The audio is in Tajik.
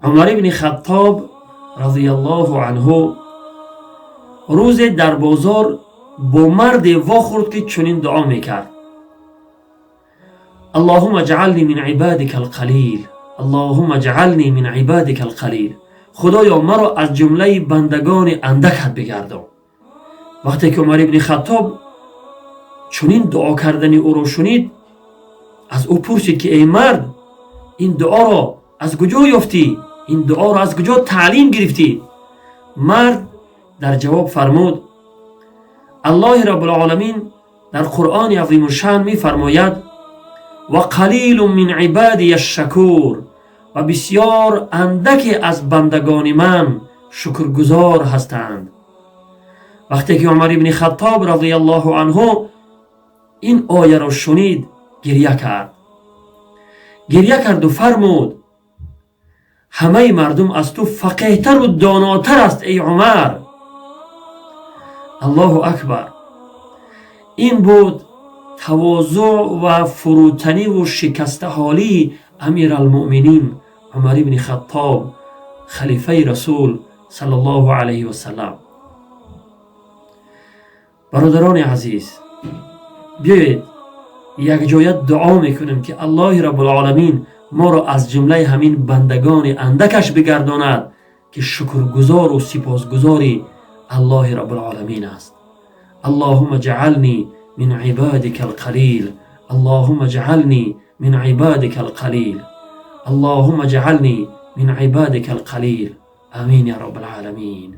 Умар ибни Хаттоб разияллоҳу анҳу рӯзе дар бозор бо марде вохӯрд, ки чунин дуо мекард: «Аллоҳумма ҷаални мин ибадика алқалил, Аллоҳумма ҷаални мин ибадика алқалил». Худоё, маро аз ҷумлаи бандагони андакат бигардон. Вақте ки Умар ибни Хаттоб чунин дуо кардани ӯро шунид, аз ӯ пурсид, ки эй мард, ин дуоро аз куҷо ёфтӣ, ин дуоро аз куҷо таълим гирифтӣ? Мард дар ҷавоб фармуд: «Аллоҳи Раббулоламин дар Қуръони азимушшаън мефармояд: ва қалилун мин ибадия шакур, ва бисьёр андаке аз бандагони ман шукргузор ҳастанд». Вақте ки Умар ибни Хаттоб разияллоҳу анҳу ин ояро шунид, гирья кард, гирья карду фармуд: «Ҳамаи мардум аз ту фақеҳтару донотар аст, эй Умар». Аллоҳу акбар! Ин буд тавозӯъ ва фурӯтаниву шикастаҳолии Амиралмуъминин Умар ибни Хаттоб, халифаи Расул саллаллоҳу алайҳи васалам. Бародарони азиз, биёед, якҷоя дуо мекунем, ки Аллоҳи Раббулоламин моро аз ҷумлаи ҳамин бандагони андакаш бигардонад, ки шукргузору сипосгузори Аллоҳи Раббулоламин аст. Аллоҳумма ҷаални мин ибадика алқалил, Аллоҳумма ҷаални мин ибадика алқалил, Аллоҳумма ҷаални мин ибадика алқалил. Амин я Раббалоламин.